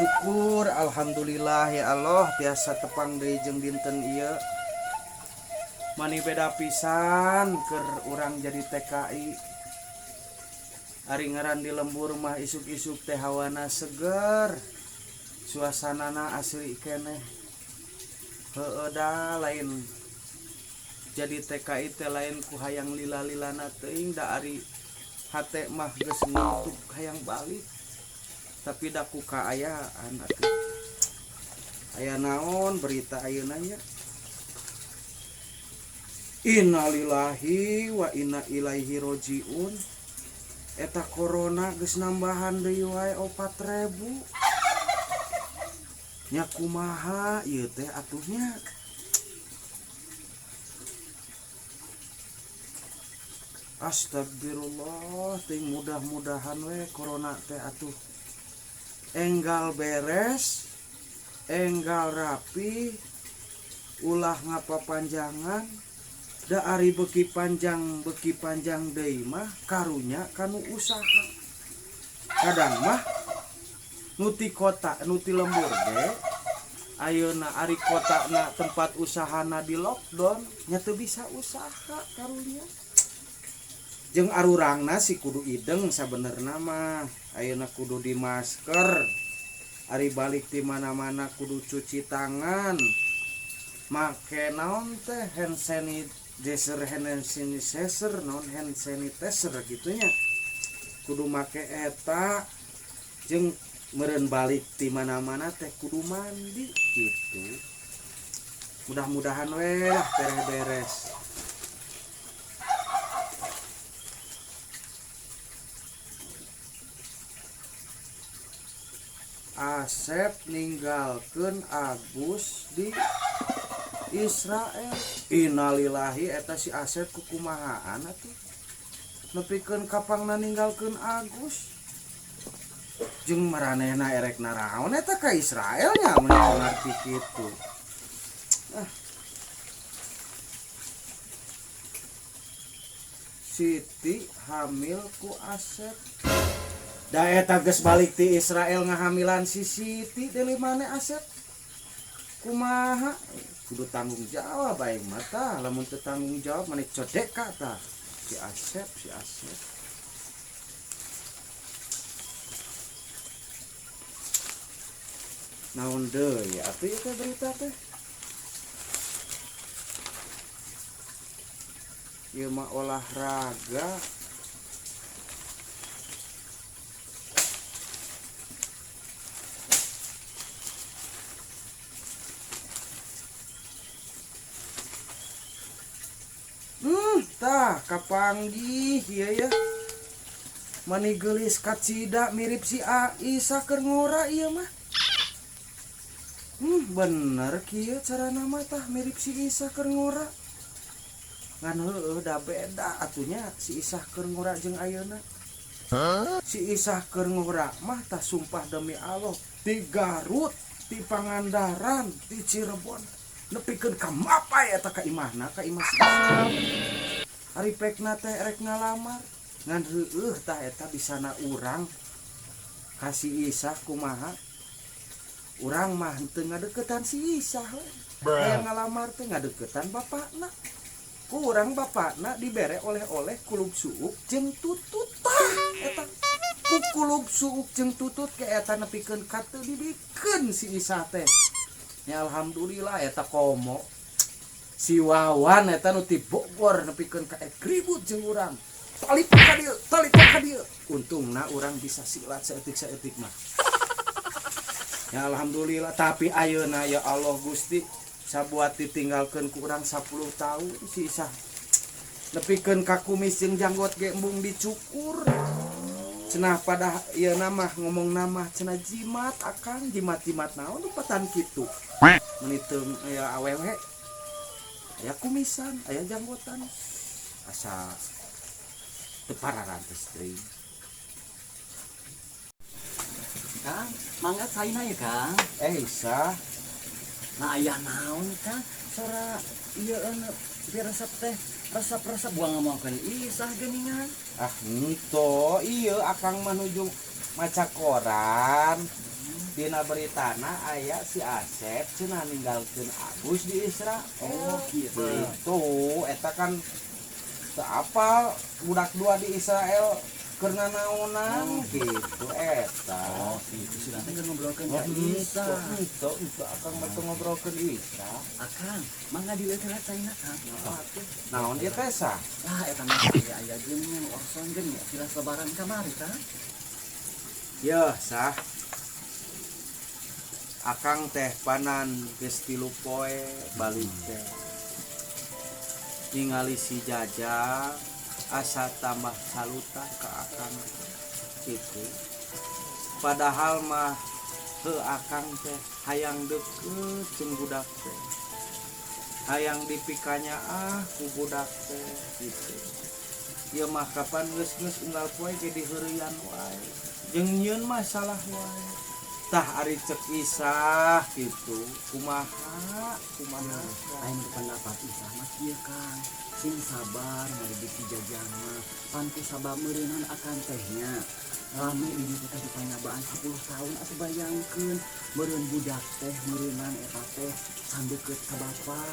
Syukur alhamdulillah ya Allah tiasa tepang deui jeung dinten ieu. Mani beda pisan keur urang jadi TKI. Ari ngaran di lembur mah isuk-isuk teh hawana seger. Suasanana asli keneh. Heueuh da lain jadi TKI teh lain ku hayang lila-lilana teuing da ari hate mah geus ngantuk hayang balik. Tapi da ku kaayaan atuh. Aya naon berita ayeuna nya? Innalillahi wa inna ilaihi rojiun. Eta corona geus nambahan deui wae 4.000. Nya kumaha ieu teh atuhnya? Astagfirullah, ting mudah-mudahan we corona teh atuh enggal beres, enggal rapi, ulah ngapapanjangan. Da ari beuki panjang deui mah karunya kanu usaha. Kadang mah nu ti kota, nu ti lembur ge ayeuna ari kotana tempat usahana di lockdown nya teu bisa usaha karunya. Jeung arurangna si kudu ideng sabenerna mah ayeuna kudu di masker, ari balik di mana-mana kudu cuci tangan, make naon teh hand sanitizer, hand sanitizer, naon hand sanitizer gitunya, kudu make eta. Jeung meureun balik di mana-mana teh kudu mandi gitu. Mudah-mudahan we lah beres-beres. Asep ninggalkeun Agus di Israel. Innalillahi, eta si Asep kukumahaan atuh. Nepikeun kapangna ninggalkeun Agus. Jeung maranehna erek naraon eta ka Israel nya mun ngarti kitu. Ah. Siti hamil ku Asep. Da eta geus balik ti Israel ngahamilan si Siti deui mane Asep. Kumaha? Kudu tanggung jawab aing mah tah, lamun teu tanggung jawab maneh codeka tah. Si Asep, si Asep. Naon deui atuh ieu teh berita teh? Ieu mah olahraga. Tah kapanggih ieu ya. Mani geulis kacida mirip si Aisyah keur ngora ieu mah. Bener kieu carana mah tah mirip si Isah keur ngora. Ngan heueuh da beda atunya si Isah keur ngora jeung ayeuna. Hah? Si Isah keur ngora mah tah sumpah demi Allah ti Garut, ti Pangandaran, ti Cirebon nepikeun ka Mapai eta ka imahna, ka imah si Isah. Ari pekna teh rek ngalamar. Ngan heueuh tah eta bisana urang ka si Isah kumaha. Urang mah henteu ngadeukeutan si Isah we. Hayang ngalamar teh ngadeukeutan bapakna. Ku urang bapakna dibere oleh-oleh kulub suuk jeung tutut tah eta. Ku kulub suuk jeung tutut ke eta nepikeun ka teu dibikeun si Isah teh. Ya alhamdulillah eta komo. Si Wawan eta nu ti Bogor nepikeun ka ribut jeung urang. Tali ka dieu, tali ka dieu. Untungna urang bisa silat saeutik-saeutik mah. Ya alhamdulillah, tapi ayeuna ya Allah Gusti sabuat ditinggalkeun ku urang 10 tahun si Isah. Nepikeun ka kumis jeung janggot ge embung dicukur. Cenah pada ieu mah ngomong nama cenah jimat akang, jimat-jimat naon lupatan kitu. Meuni teu aya awewe. Aya kumisan, aya janggotan. Asa teu pararantes deui. Kang, mangga saina ya Kang. Isah. Nah aya naon Kang? Sora ieu biresep teh resep-resep buang ngomongkeun Isah geuningan. Ah, henteu, ieu akang mah nuju maca koran. Dina beritana aya si Asep cenah ninggalkeun Agus di Israel. Oh, gitu. Itu eta kan teu apal budak dua di Israel keur nanaonan gitu eta. Oh, gitu. Sudah teh ngobrolkeun Oh, ka Isa. itu akang mah teu ngobrolkeun Isa. Akang, mangga dileukeun heula caina, Kang. Naon ieu teh sah? Lah eta mah aya aya geuning orson geuning tilas lebaran kamari, Kang. Yeuh, sah. Akang teh panan geus 3 poe balik teh. Ningali si Jajang asa tambah saluta ka akang itu. Padahal mah heuh akang teh hayang deukeut jeung budak teh. Hayang dipikanya ah ku budak teh gitu. Ieu mah kapan geus-geus unggal poe ge diheureuyaan wae. Jeung nyieun masalah wae. Tah ari cek Isah gitu. Kumaha? Kumaha? Aing berpendapat Isah mah kieu, Kang. Sing sabar ngadidik si Jajang mah. Pan ku sabab meureunan akang teh nya. Lami di ditu teh dipanyabaan 10 tahun atuh bayangkeun meureun budak teh meureunan eta teh sandeukeut ka bapa,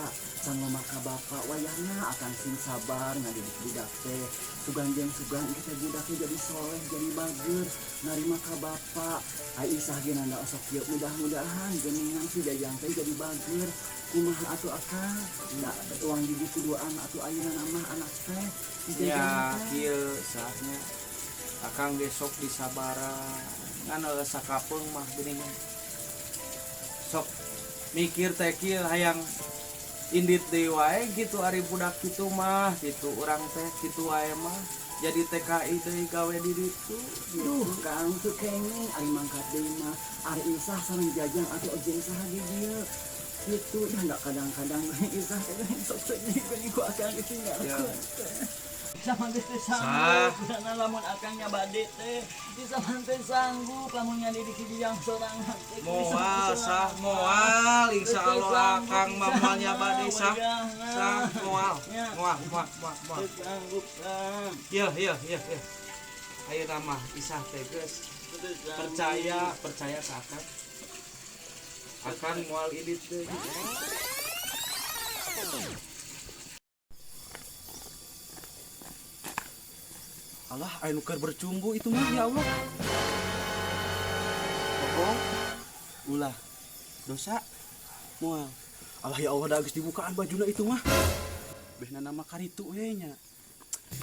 can loba ka bapa wayahna akang sing sabar ngadidik budak teh. Sugan jeung sugan ieu teh budak teh jadi soleh, jadi bager, narima ka bapa. Ai Isah ge nanda osok kieu mudah-mudahan geuningan si Jajang teh jadi bager. Kumaha atuh akang? Da uang didik kuduaan atuh ayeuna mah anak teh si Jajang Ya teh. kieu sahnya. Akang ge sok disabaran. Ngan eueuh sakapeung mah geuningan. Sok mikir teh kieu hayang indit deui wae gitu ari budak kitu mah gitu urang teh kitu wae mah jadi TKI deui gawe di ditu gitu. Duh, Kang teu kenging ari mangkat deui mah. Ari Isah sareng Jajang atuh jeung saha di dieu. Gitu dah enggak kadang-kadang Isah teh sok sedih geuning ku akang ditinggalkeun. Ya. Isah mah geus teu sanggup, sana lamun akang nya bade teh. Isah mah teu sanggup lamun ngadidik si Jajang sorangan teh. Moal sah moal insyaallah akang mah moal nya bade sah. Sah moal. Moal moal moal moal. Teu sanggup, Kang. Iya iya iya iya. Ayeuna mah Isah teh geus percaya percaya ka akang. Akang moal indit deui. Allah, aya nu keur bercumbu itu mah ya Allah. Bohong. Ulah. Dosa. Moal. Allah ya Allah da geus dibukaan bajuna itu mah. Behna nama karitu we nya.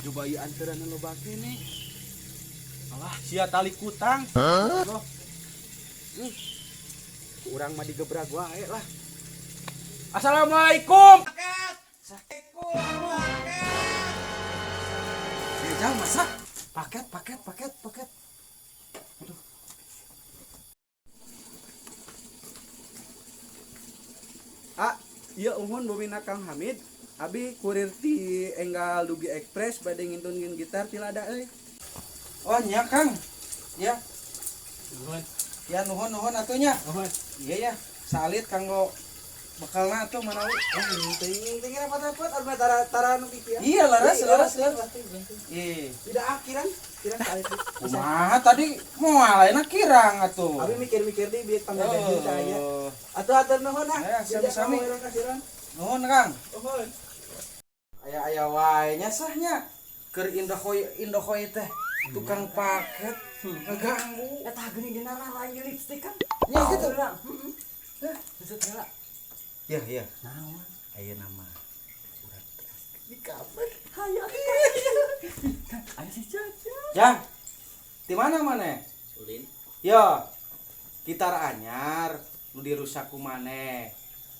Coba ieu anteurana loba keneh. Allah, sia tali kutang. Allah. Ku urang mah digebrak wae lah. Assalamualaikum. Paket. Assalamualaikum. Paket. Jang masak. Paket, paket, paket, paket. Aduh. Ah, ieu uhun bumina Kang Hamid. Abi kurir ti Enggal Dugi Express bade ngintun gitar ti lada euy. Oh nya Kang. Ya. Nuhun. Ya nuhun nuhun atuh nya. Nuhun. Iya ya. Salit kanggo bekalna atuh manawi. Oh, teuing teuing repot-repot anu tara tara nu kitu ya. Iya leres leres leres. Iya. Tidak akhiran, kirang salit. Kumaha tadi moal ayeuna kirang atuh. Abi mikir-mikir di bieu tangga gaji saya. Oh. Atuh atur nuhun ah. Ya, sami-sami. Kasiran. Nuhun Kang. Nuhun. Aya-aya wae nya sahnya. Keur indohoy indohoy teh tukang paket ngeganggu. Eta geuning dina lain lipstick kan. Ya gitu. Heeh. Geus heula. Ya ya. Naon? Ayeuna mah urang Di kamar hayang. Aya si Jajang. Jang. Di mana maneh? Ulin. Yo. Gitar anyar nu dirusak ku maneh.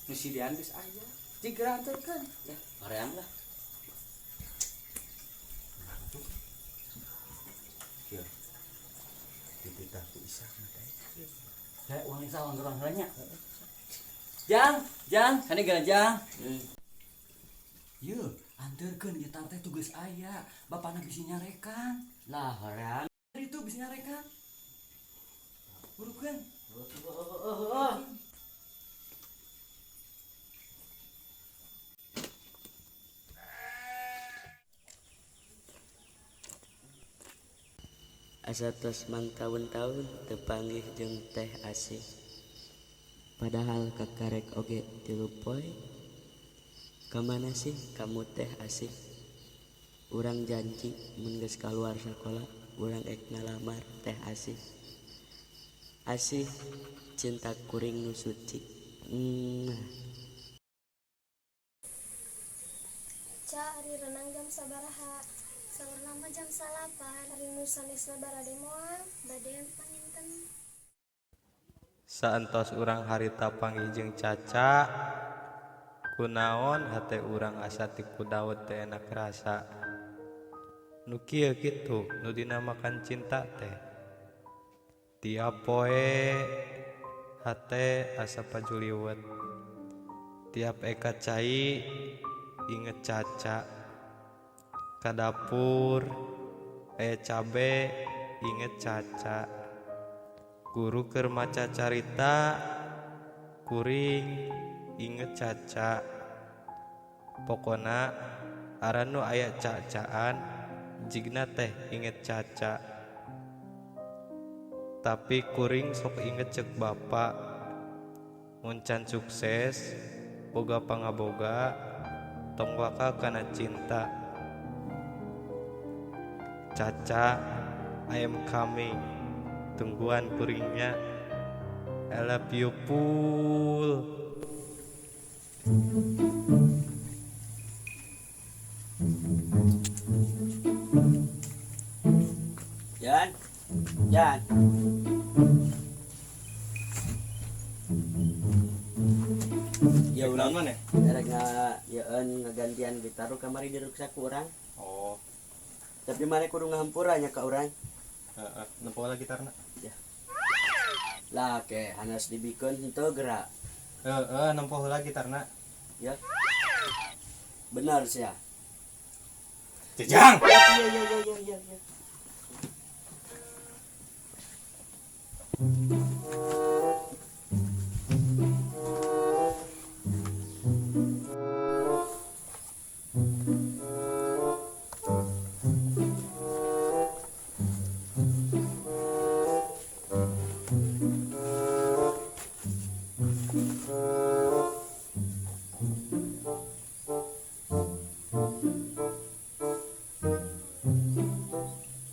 Nu sidian geus aya. Jigra anterkeun. Ya, hoream lah. Kieu. Dititah ku Isah mah teh. Ya, uang Isah uang gerang nya. Jang, Jang, kani gara Jang. Yeuh, anterkeun gitar teh tugas aya. Bapana bisi nyarekan. Lah, hoream. Itu bisi nyarekan. Burukeun. Asa tos mangtaun-taun teu panggih jeung Teh Asih. Padahal kakarek oge 3 poe. Kamana sih kamu Teh Asih? Urang janji mun geus kaluar sakola urang ek ngalamar Teh Asih. Asih cinta kuring nu suci. Ca, ari renang jam sabaraha? Saur lama jam 9. Ari nu sanesna barade moal, bade panginten. Saentos urang harita panggih jeung Caca, kunaon hate urang asa ti kudaut teu enak rasa. Nu kieu kitu nu dinamakan cinta teh. Tiap poe hate asa pajuliwet. Tiap eka cai inget Caca. Ka dapur aya cabe inget Caca. Guru keur maca carita kuring inget Caca. Pokona aran nu aya cacaan jigna teh inget Caca. Tapi kuring sok inget cek bapa, mun can sukses boga pangaboga tong waka kana cinta. Caca, I am coming. Tungguan kuringnya. I love you pul. Jan, Jan. Ya urang mana? Erek ngayeun ngagantian gitar kamari diruksak ku urang. Oh. Tapi mana kudu ngahampura nya ka urang. Heeh, nempo lah gitarna. Ya. Lah ke hanas dibikeun henteu gerak. Heeh, nempo heula gitarna. Ya. Benar sia. Jejang. Iya.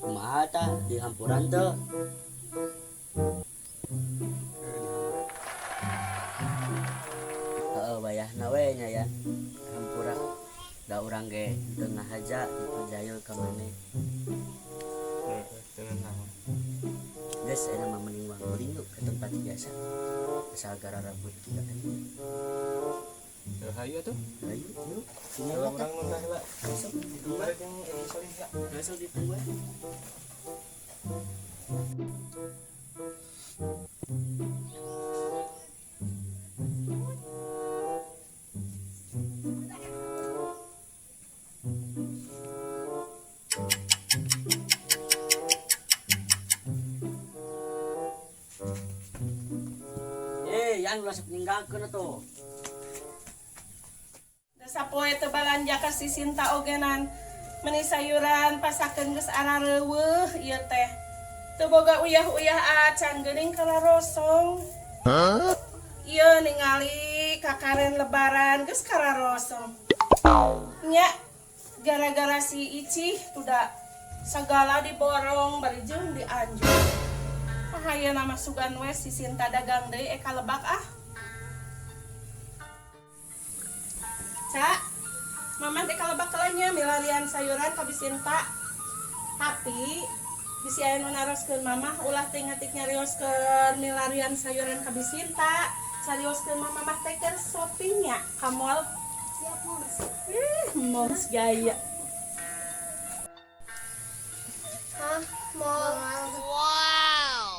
Kumaha tah di hampuran teu? Heeh, wayahna we nya ya. Hampura da urang ge teu ngahaja itu jayul ka maneh. Heeh, teu naon. Geus ayeuna mah mending wangkuring yuk ke tempat biasa. Asal gara rabut kieu kan. Hayu atuh. Hayu, yuk. Heula urang nunda heula. Besok ditunggu. Bari jeung Edi Solih ya. Besok ditunggu. Yang ulah sok ninggalkeun atuh. Sapoe teu balanja ka si Sinta ogenan meuni sayuran pasakeun geus arareuweuh ieu teh. Teu boga uyah-uyah acan geuning kararosong. Ieu ningali kakaren lebaran geus kararosong. Nya gara-gara si Icih tuda sagala diborong bari jeung dianjur. Ayeuna mah sugan we si Sinta dagang deui eka lebak ah. Ca, mama teh kalebak kelanya milarian sayuran ka Bisinta. Tapi bisi aya nu naroskeun mama ulah teh ngatik nyarioskeun milarian sayuran ka Bisinta. Carioskeun mama mah teh keur shopping nya ka mall. Siap, Moms. Moms gaya. Hah, mall. Wow.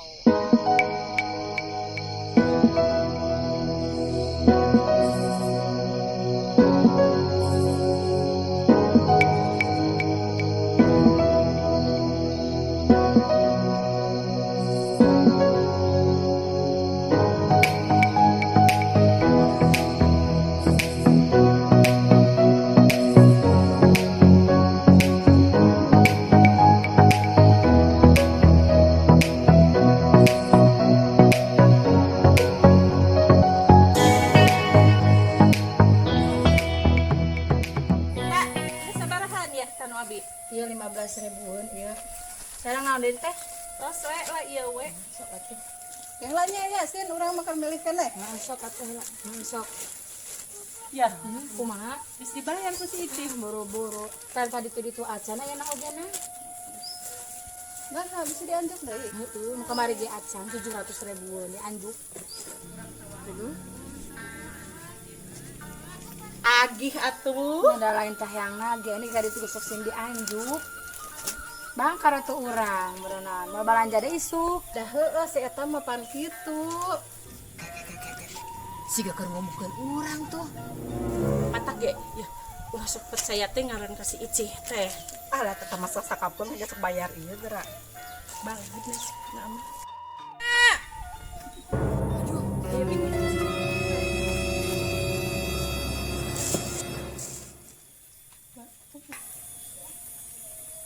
Naon deui teh? Tos we lah ieu we. Sok atuh. Yang lainnya ya, sin urang makan milih keneh. Heeh, sok atuh lah. Sok. Ya, Kumaha? Geus dibayar ku si Icih. Boro-boro. Kan tadi tuh ditu acan aya na oge na. Nah, bisa dianjuk deui. Heeh, nu kamari ge acan 700 ribuan dianjuk. Agih atuh. Ada lain tah yang nage ini kadi tuh sok sing dianjuk. Bangkar atuh urang berenang. Mau balanja deui isuk. Dah heueuh si eta mah pan kitu. Siga keur ngomongkeun urang tuh. Matak ge. Ya, ulah sok percaya teh ngaran ka si Icih teh. Alah teteh masa sakapeung aja sok bayar ieu geura. Banget nasibna mah.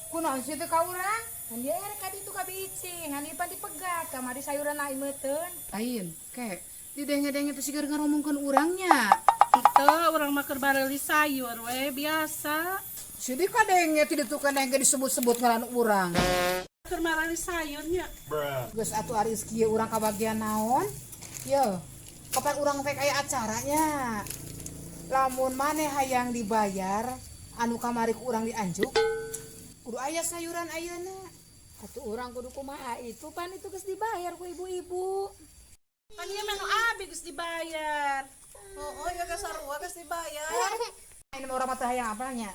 Kunaon sih teh ka urang? Kan dia erek ka ditu ka Bi Icih, ngan ieu pan dipegat kamari sayuran ai meuteun. Lain, kek didenge-denge teh siga ngomongkeun urangnya. Teu, urang mah keur bareuli sayur we biasa. Jadi kadenge ti ditu keneh ge disebut-sebut ngaran urang. Keur marali sayurnya. Geus atuh ari kieu urang kabagian naon? Ye, kapan urang rek aya acaranya? Lamun maneh hayang dibayar anu kamari ku urang dianjuk, kudu aya sayuran ayeuna. Atuh urang kudu kumaha itu pan itu geus dibayar ku ibu-ibu. Pan ieu mah nu abi geus dibayar. Oh, ya geus sarua geus dibayar. Ini mah urang mah teu hayang apanya?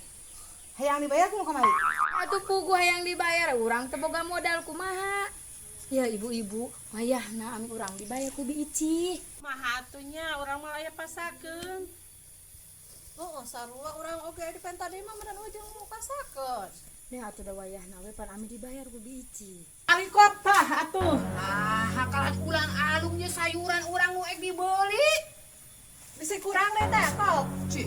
Hayang dibayar ku nu kamari. Atuh puguh hayang dibayar urang teu boga modal kumaha. Ya ibu-ibu, wayahna ami urang dibayar ku Bi Icih. Maha atuh nya urang mah aya pasakeun. Oh, sarua urang oge di pen tadi mah meureun ujung nu pasakeun. Nih atuh da wayahna we pan ami dibayar ku Bi Icih. Ari kotah atuh. Ah, kalah ulang alungnya sayuran urang nu ek dibeli. Bisi kurang deh teh kok. Cih.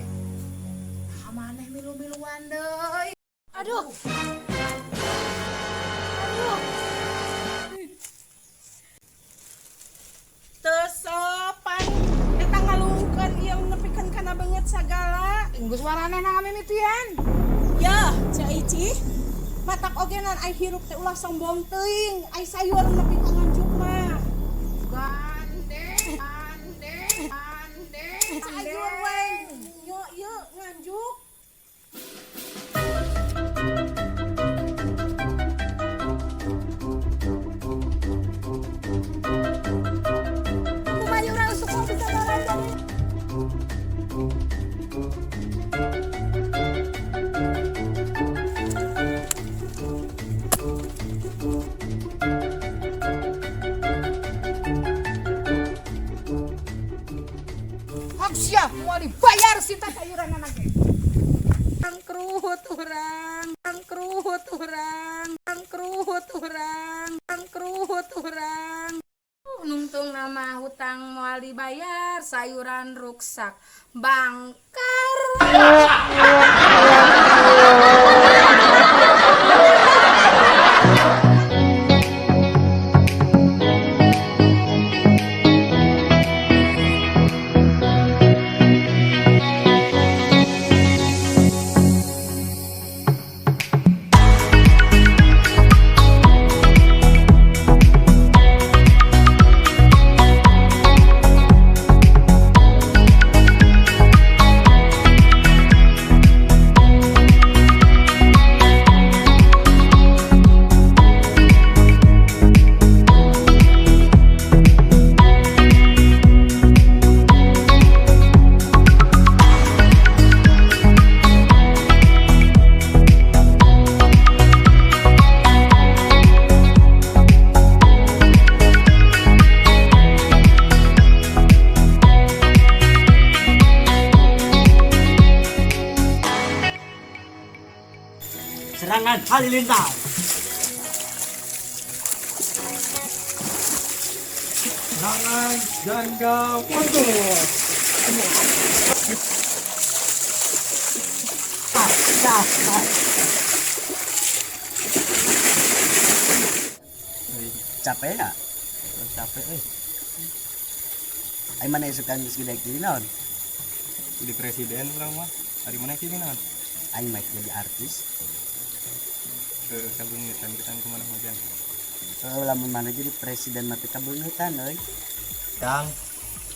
Ah, maneh milu-miluan deui. Aduh. Aduh. Teu sopan eta ngalungkeun ieu nepikeun kana beungeut sagala. Geus waranehna ngamimitian. Ya, Ceu Icih. Matak ogenan ai hirup teh ulah sombong teuing, ai sayur nepi ka nganjuk mah. Gandeng, gandeng, gandeng. Sayur we nyo ieu nganjuk. Kumaha urang isuk mah bisa balanja deui. Hak sia moal dibayar sita sayuran anak ge. Bangkrut urang, bangkrut urang, bangkrut urang, bangkrut urang. Nungtung nama hutang moal dibayar, sayuran ruksak, bangkar. Serangan Halilintar. Serangan janda mundur. Capek ya? Capek eh. Ai mana isukan geus gede jadi naon? Jadi presiden urang mah. Ari mana jadi naon? Aing mah jadi artis. Heeh, kabeungeutan kita kumaha mah. Heeh, lamun maneh jadi presiden mah teh kabeungeutan euy. Kang,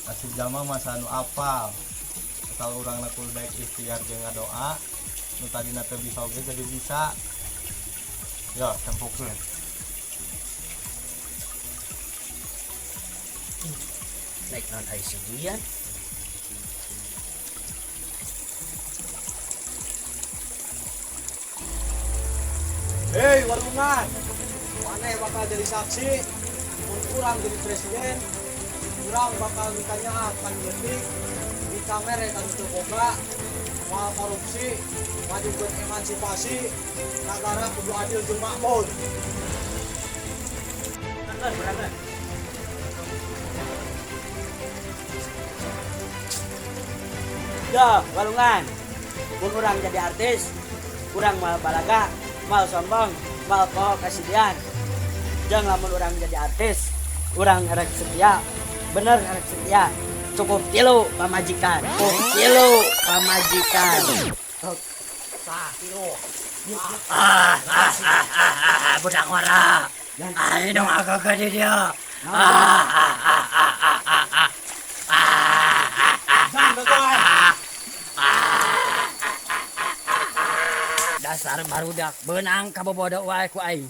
asli jalma masa anu apal. Asal urang kudu daek ikhtiar jeung ngadoa, nu tadina teu bisa oge jadi bisa. Ya, tempokeun. Naik naon ai si Jian? Hei walungan, maneh bakal jadi saksi mun urang jadi presiden, urang bakal mikanyaah kan leutik, dikamere kan teu boga, moal korupsi, majukeun emansipasi, nagara kudu adil jeung makmur. Bener, bener. Yo, walungan. Mun urang jadi artis, urang moal balaga, moal sombong, moal poho kasidian. Jeung lamun urang jadi artis, urang erek setia, bener erek setia. Cukup tilu pamajikan, cukup tilu pamajikan. Ah, ah, ah, ah, ah, budak ngora. Ah, hidung aku ke dia. Ah, ah, ah, ah, ah, ah, ah. Ah, ah, ah, ah. Dasar barudak beunang kabobodo wae ku aing.